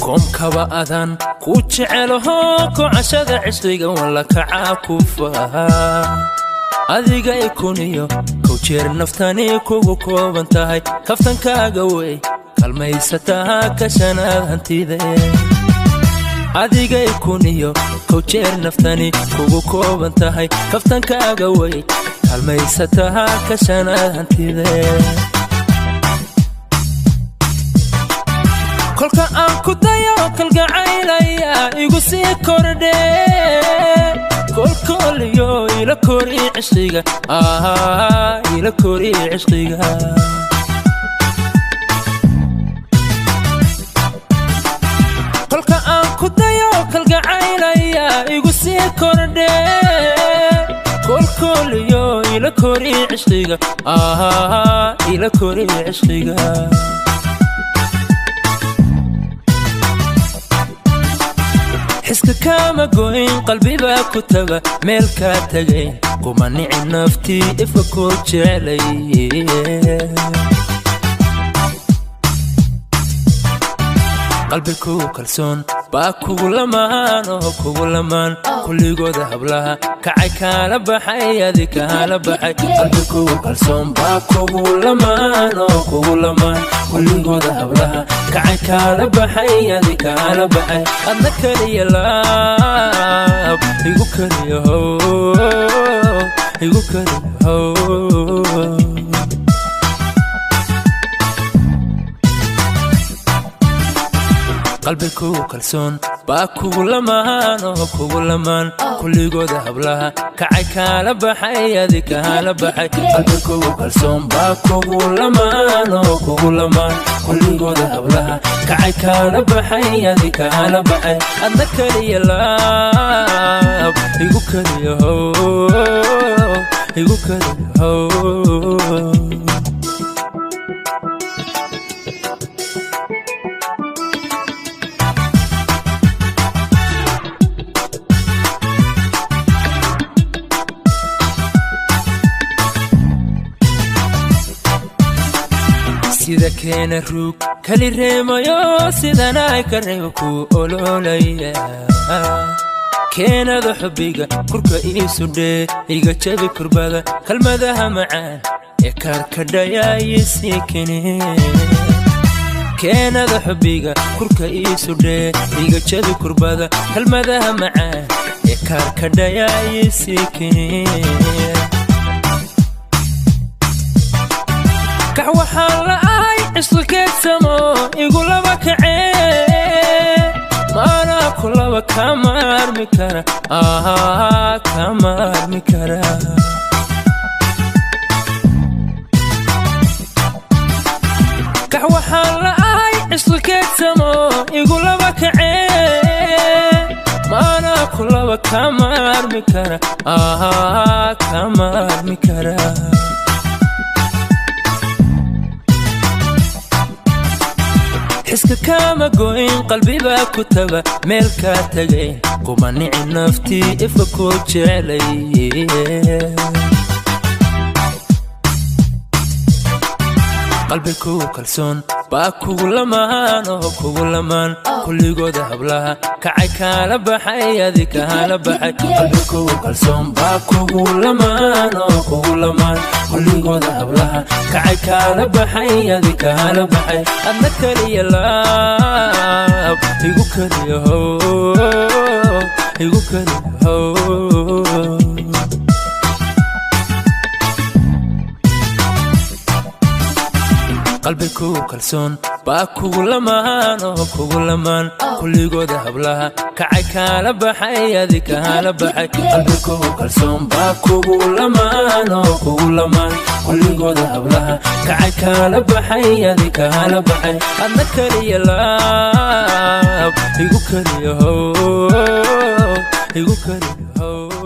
Koomkaba adaan ku jecelaho, kocashada cishqiga walla kacaa ku faha. Adiga ikuniyo kow jeer naftani kugu kooban tahay, kaftankaaga wey kalmaysataa kashanaad hantide. Adiga ikuniyo kow jeer naftani kugu kooban tahay, kaftankaaga wey kalmaysataa kashanaad hantide. Kolka aan ku dayo kalgacaylaya igu sii kordhe, kolkooliyo ila kori cishqiga, ila kori cishqiga. Kolka aan ku dayo kalgacaylaya igu sii kordhe, kolkooliyo ila kori cishqiga, ila kori cishqiga. Xiska kaama goyn, qalbibaa ku taga meel kaa tagayn, kuma nici naftii ifka koo jeclay. Qalbi kugu kalsoon baa kugu lamaan oo kugu lamaan, kulligooda hablaha kacay kaala baxay, adi kaala baxay. Qalbi kugu kalsoon baa kugu lamaan oo kugu lamaan, kulligooda hablaha kacay kaala baxay, adi kaala baxay. Adna kaliya laab igu kaliya how, igu kaliya how. Qalbi kugu kalsoon baa kugu lamaan oo kugu lamaan, kulligooda hablaha kacay kaala baxay, adi kaala baxay. Qalbi kugu kalsoon baa kugu lamaan oo kugu lamaan, kulligooda hablaha kacay kaala baxay, adi kaala baxay. Adna kaliya laab igu kaliya how, igu kaliya how. Sida keena ruug kali reemayo, sidana ka reebo ku ololaya. Keenada xubbiga kurka iisu dhee, iga jabi kurbada, kalmadaha macaan ee kaarkadhayaayisii kene. Keenada xubbiga kurka iisu dhee, iga jabi kurbada, kalmadaha macaan ee kaarkadhayaayisii kene. Kax waxaan la ahay cishqi keedsamo igu laba kacee, maanaa ku laba kama armi kara, kama armi kara. Kax waxaan la ahay cishqi keedsamo igu laba kacee, maanaa ku laba kama armi kara, kama armi kara. Xiska kaama goyn, qalbibaa ku taga meel kaa tagayn, kuma nici naftii ifka koo jeclay. Qalbi kugu kalsoon baa kugu lamaan oo kugu lamaan, kulligooda hablaha kacay kaala baxay, adi kaala baxay. Qalbi kugu kalsoon baa kugu lamaan oo kugu lamaan, kulligooda hablaha kacay kaala baxay, adi kaala baxay. Adna kaliya laab igu kaliya how, igu kaliya how. Qalbi kugu kalsoon baa kugu lamaan oo kugu lamaan, kulligooda hablaha kacay kaala baxay, adi kaala baxay. Qalbi kugu kalsoon baa kugu lamaan oo kugu lamaan, kulligooda hablaha kacay kaala baxay, adi kaala baxay. Adna kaliya laab igu kaliya how, igu kaliya how.